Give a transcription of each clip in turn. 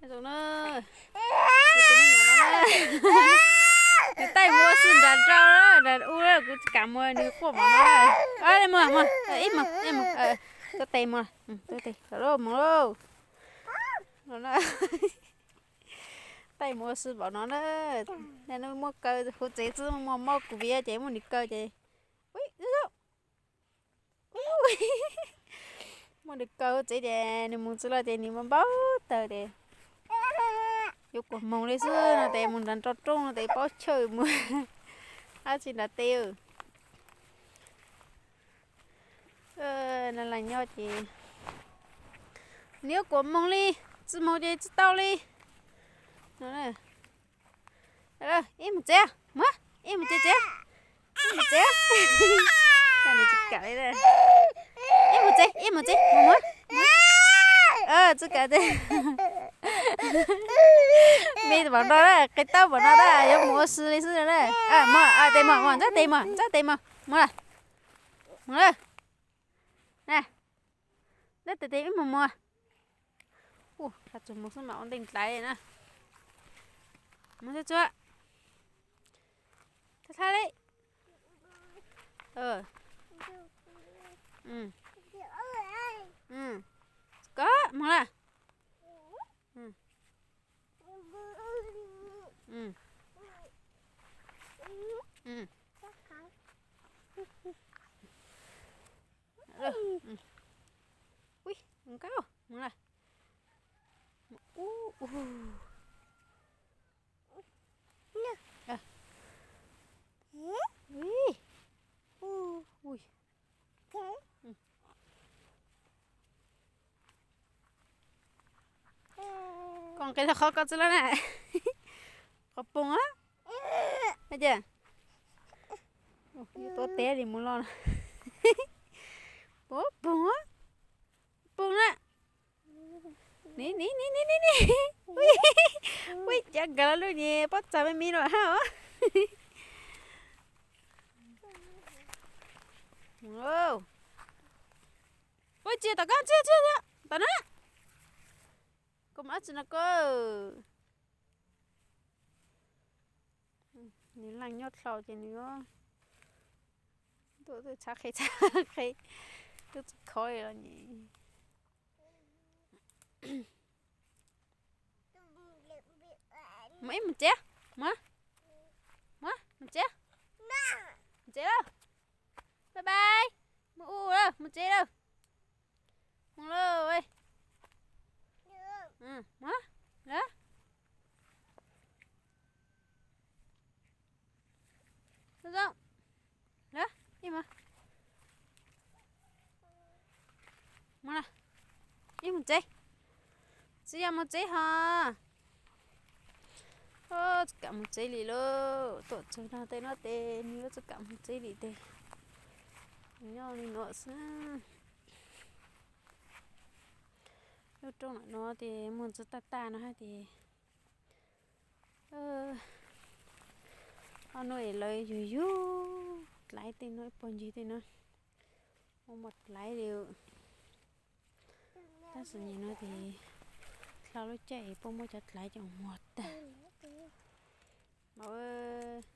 Zoo na, nws taij mus ua si nram rau, nram u, kuv tsis kam mus, nws quaj mov no. Mus, mus, ib mus, ib mus, tuav tes mus, tuav tes, mus lauj. Taij mus ua si npaum no na, nws muaj kaw, huv tsev xwb, muaj mob kuv viab ces muaj nws kaw ces, muaj nws kaw huv tsev ces nws mus tsis los ces nws npau npau taws ces yuav kuam moog li xwb no ces mus nram nroj rooj no ces paub chawj mus dab tsi nram tes. Nag laag nyob ces nws yuav kuam moog li, tsis moog ces tsis tau li. Ib mus tsev, mus, ib mus tsev tsev, ib mus tsev, nws tsis kam li. Ib mus tsev, ib mus tsev, mus, mus, tsis kam tsev. Me npaum no, qe taub npaum no na, yuav mus ua si li xwb na. Mus, tes mus, mus ntsab tes mus, ntsab tes mus, mus lawm, mus lawm. Na, ntsab tes tes wb mus mus. Ua tsuag mus xwb mas ua ntej dlaiv na. Mus txhua txhua, thab thab li. Koj mus lawm. Ui, nkauj, mus lawm. Koj nqis rau qhov ko txwv lawm na. Qhov poog a. Tuav tes li mus los. Poog, poog, poog na. Ni ni ni ni ni ni. Ui, cav nkawd lub niag pob txha me me no hab os. Ua tsis tom ko, tsis tsis tom na. Koj mus dab tsi no koj? Nws leej nyob dlhau ces nws tuaj tuaj tshav qhe tshav qhe, twb tsis khov li los nis. Mus ib mus tsev, mus, mus mus tsev, mus tsev lauj, bye bye, mus u lawm, mus tsev lawm, mus lauj, mus lawm. Zoo zoo, lawm ib mus, mus lawm, ib mus tsev, tsis yog mus tsev hos. Tsis kam mus tsev li lauj, tuaj txog no tej no ces nws yuav tsis kam mus tsev li ces nws nyob li no xwb. Lub roob no ces muaj ntsis tag tag no hab ces ob hnub es lawv yug yug dlaiv tej no, ib puag ncig tej no ua mos dlaiv li. Tab sis nim no ces dlhau lub caij es puab muab cov dlaiv coj muag tag. Mas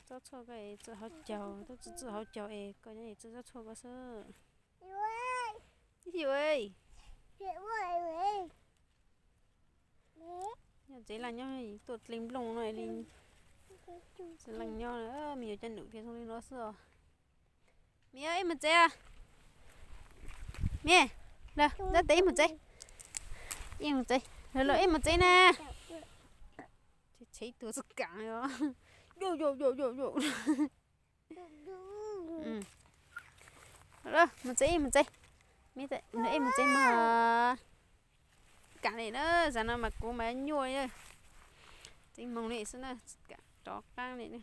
tsob tshuaj koj es txwj hauv caug, tub tsi txwj hauv caug es koj nyob es txwj tsob tshuaj koj xwb. Yus, nyob tsev laj nyob tuaj dle nplooj no li. Tsev laj nyob, me nyuam cov num thiaj zoo li no xwb os. Me ib mus tsev, me, ntsab tes ib mus tsev, ib mus tsev, ib mus tsev na. Tshev ib tug txoj kam os. Mus tsev ib mus tsev, ib mus tsev mas. Kam li na, zaum no mas kuv mas nyuaj li, tsev moog li xwb na, kam rov qaab li na.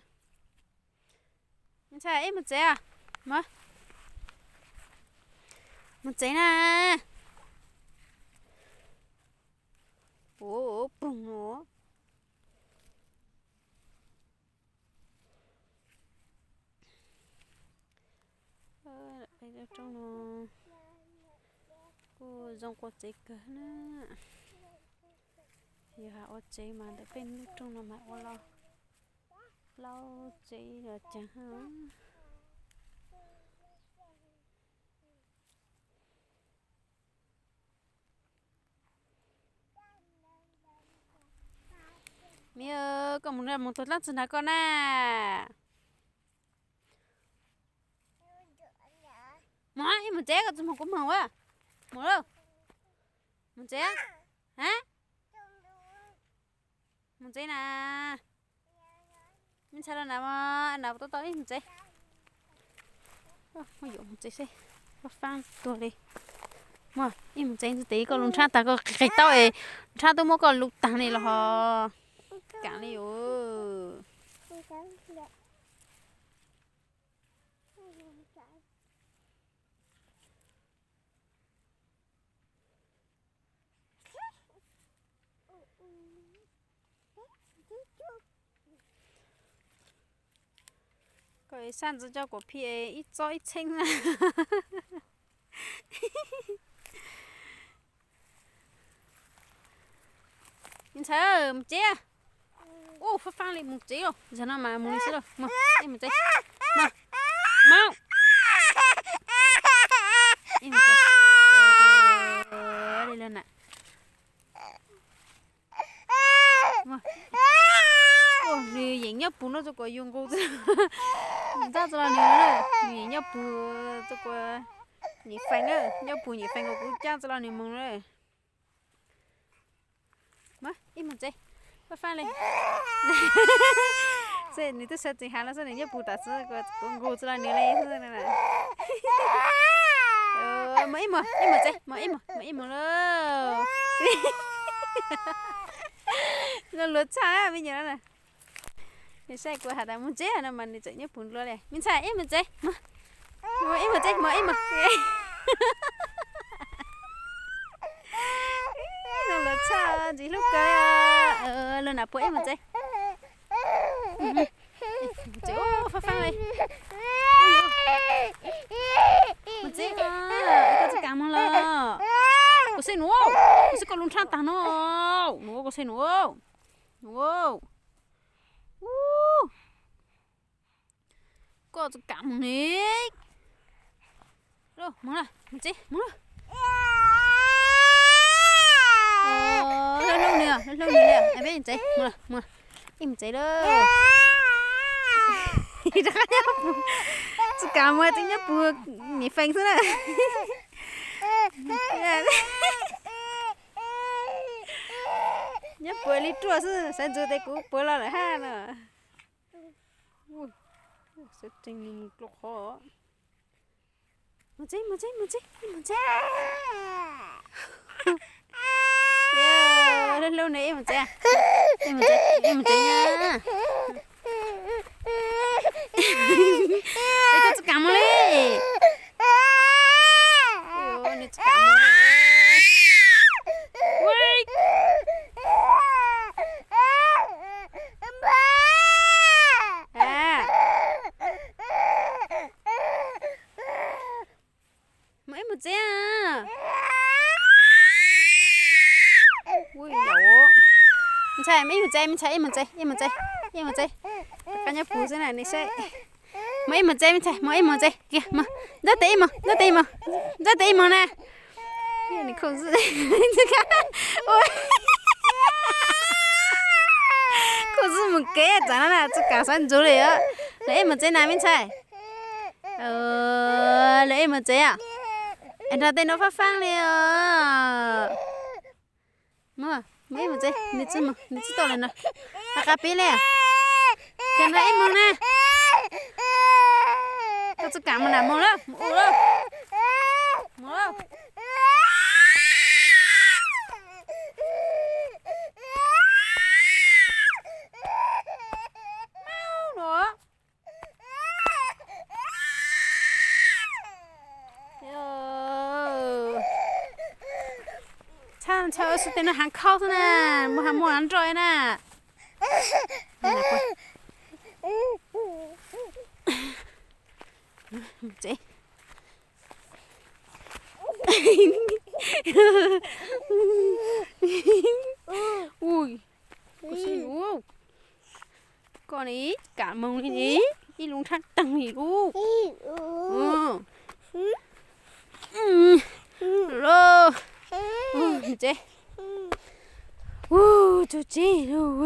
Ntshai ib mus tsev, mus, mus tsev na. Ua poog no. Peb lub roob no kuj zoo quas tsev kawg na. Ua tsev mas ntawm peb lub rooj no mas ua los laub tsev los cas. Miv, koj mus, mus tua dlaab tsi nrag koj na? Mus, ib mus tsev, koj tsis moog kuv moog a. Mus lauj. Mus tsev. Ha? Mus tsev na. Me ntxhais los na, na tau tau ib mus tsev. Muab yuam mus tsev seb, fab faab tuag li. Muab ib mus tsev, tes koj lub nrhab tag, koj qig taub es nrhab twb muab koj lub tag li los ho. Kaam li yus. Koj sab ntxwv coj kuas phim ib txob ib txheeb na. Me ntxhais, mus tsev. Ub, fab faab li, mus tsev lauj. Zaum no mas mus li xwb lauj. Mus, ib mus tsev. Mus, mus. Ib mus tsev. Li lawm na. Nws yeem nyob pug no txug kuas yus nqus txug, nws txaj txug los nws, nws yeem nyob pug txug kuas nyem fees na, nyob pug nyem fees kuas kuv cab txug los nws moog na. Ib mus tsev, fab fab li. Xwb nws twb sawv tsees has los xwb, nws nyob pug tas xwb, kuv nqus txug los nws li xwb. Mus ib mus, ib mus tsev, mus ib mus, mus ib mus lauj. Zoo luag tshaj me nyuam no na. Nws saib kuv has tas mus tsev no mas nws tseem nyob pug dlua li. Me ntxhais, ib mus tsev, mus ib mus tsev, mus ib mus. Zoo luag tshaj, ntxim hlub kawg. Lug nam puas ib mus tsev. Mus tsev, fab fab li. Mus tsev, koj tsis kam moog los? Kuv xeeb nus, kuv xeeb koj lub nrhab tag no. Nus, kuv xeeb nus, nus. Koj tsis kam moog ne. Moog lawm, mus tsev, moog lawm. Hlub hlub nws, hlub hlub nws li. Peb mus tsev, mus, mus, ib mus tsev lawm. Tsis kam mus, tseem nyob pug nyem fees xwb na. Nyob puag li ruaj xwb, sawv ntxov tes kuv puag los lawm hab no. Sawv tsees mus dlua qhov. Mus tsev, mus tsev, mus tsev, mus tsev. Hlub hlub nws, ib mus tsev, ib mus tsev, ib mus tsev na. Es koj tsis kam mus li. Nws tsis kam mus li. Mus ib mus tsev. Me ntxhais, ib mus tsev, me ntxhais, ib mus tsev, ib mus tsev, ib mus tsev. Koj nyob pug xwb na, nws saib. Mus ib mus tsev, me ntxhais, mus ib mus tsev. Kiag, mus. Ntxawb tes ib mus, ntxawb tes ib mus. Ntxawb tes ib mus na. Khuj xwb, khuj xwb mus kev txav no na, tsis kam sawv ntxov li os. Lawv ib mus tsev na me ntxhais. Lawv ib mus tsev os. Es nrog tej no fab fab li os. Mus, mus ib mus tsev, nws tsis mus, nws tsis tau lawm no. Qab qab pib li. Ces nrog ib mus na. Koj tsis kam mus na, mus lawm, mus ua lawm. Mus lawm. Txhaj ntshai ua si tes no heev khaub xwb na, mus heev mus heev nroj na. Mus tsev. Ui, Li kam moog li ni, ib lub nrhab teeg li lub. Los, tsev. Ua, txug tsev lug,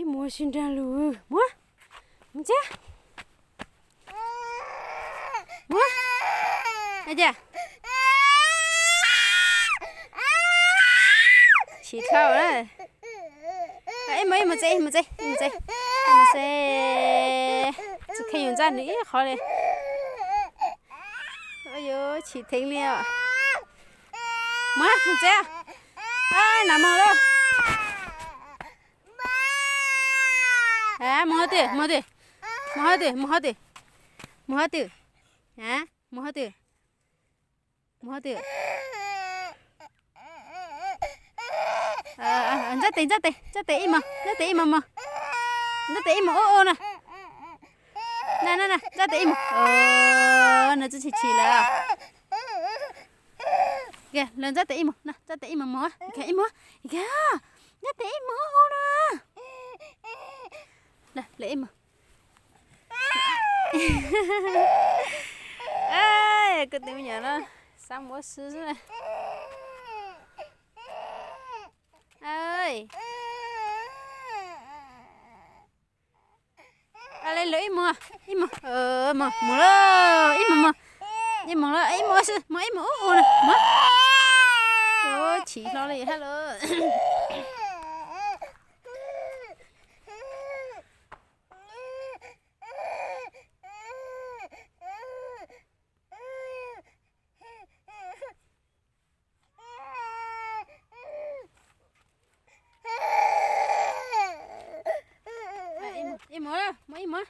ib muag sib nrag lug, muab, mus tsev. Muab, cia, chim dhau na. Ib mus, ib mus tsev, ib mus tsev, ib mus tsev, ib mus tsev. Tsis kheev yus ntxaj nws ib qho li. Yuav chim theev li os. Muab, mus tsev. Nam moog lawm. Mus hov twg, mus hov twg, mus hov twg, mus hov twg, mus hov twg, mus hov twg, mus hov twg. Ntxaj tes, ntxaj tes, ntxaj tes ib mos, ntxaj tes ib mos mos. Ntxaj tes ib mos ua ua na. Na na na, ntxaj tes ib mos. Nws tsis chim chim lawm. Lawv ntxaj tes ib mos, ntxaj tes ib mos mos, ib mos, ntxaj tes ib mos ua ua na. Lawv ib mos. Kuv tus me nyuam no xav muab xwb xwb. Lawv ib mos, ib mos, mus lawm, ib mos mos, ib mos lawm, ib mos xwb, mus ib mos ub ua na, mus. Chim hlo li hab lawm. Ib mus, mus ib mus.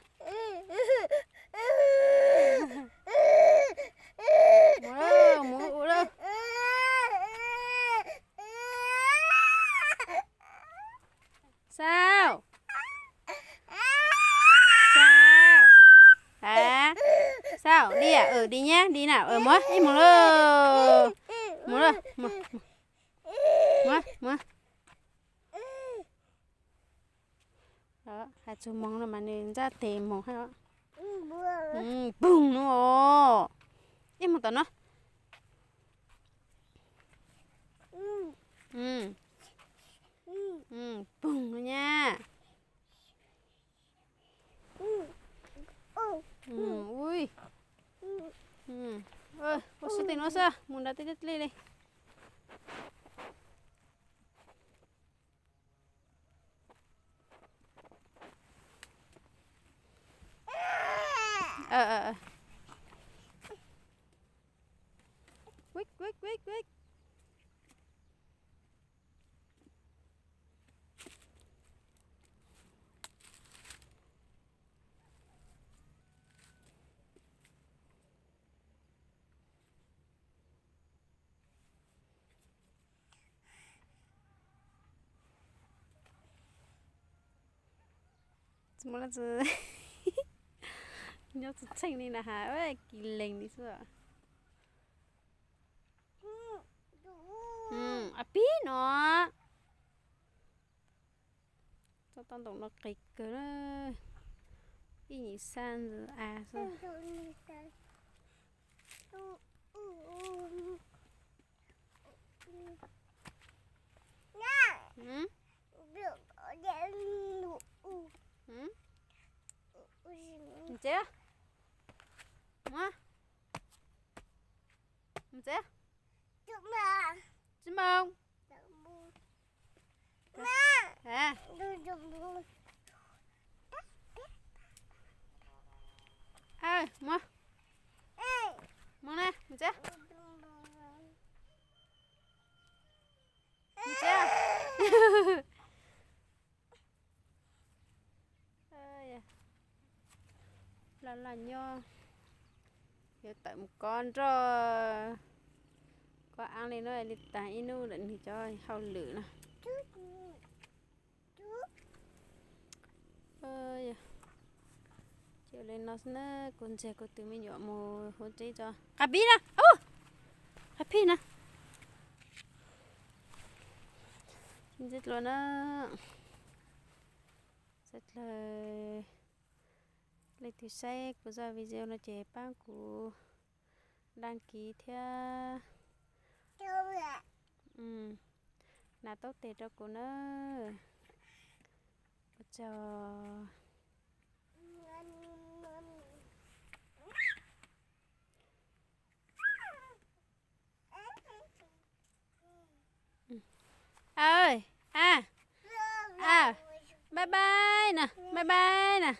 Mus lawm, mus ua lawm. Xauj, xauj, xauj, di, di nyab di na, mus ib mus lawm. Mus lawm, mus, mus. Has txug moog no mas nws ntsaj tes moog hab. Poog no os. Ib mus tom no. Poog no nyab. Ua si tes no xwb, mus nrad tej dlej li. Nyob txheej txheej li na has, kis lees li xwb. A pib no. Txoj toj ntoom no qis kawg na. Ib nyuag sab ntxwv av xwb. Ntxev, mus tsev. Tsis moog. Mus, mus na, mus tsev. Mus tsev. Laj laj nyob, yuav tawm mus kov nroj kov aav li no li tag ib hnub lawm nws cov hauj lwm na. Ces li no xwb na, kuv nrog kuv tus me nyuam mus huv tsev tso. Qas pib na, qas pib na. Ntxev dlua na. Dlawg, leej twg saib kuv zaj video no ces pab kuv đăng ký thiab hnav taub tes rau kuv nawb. Ua tsaug. Bye bye na, bye bye na.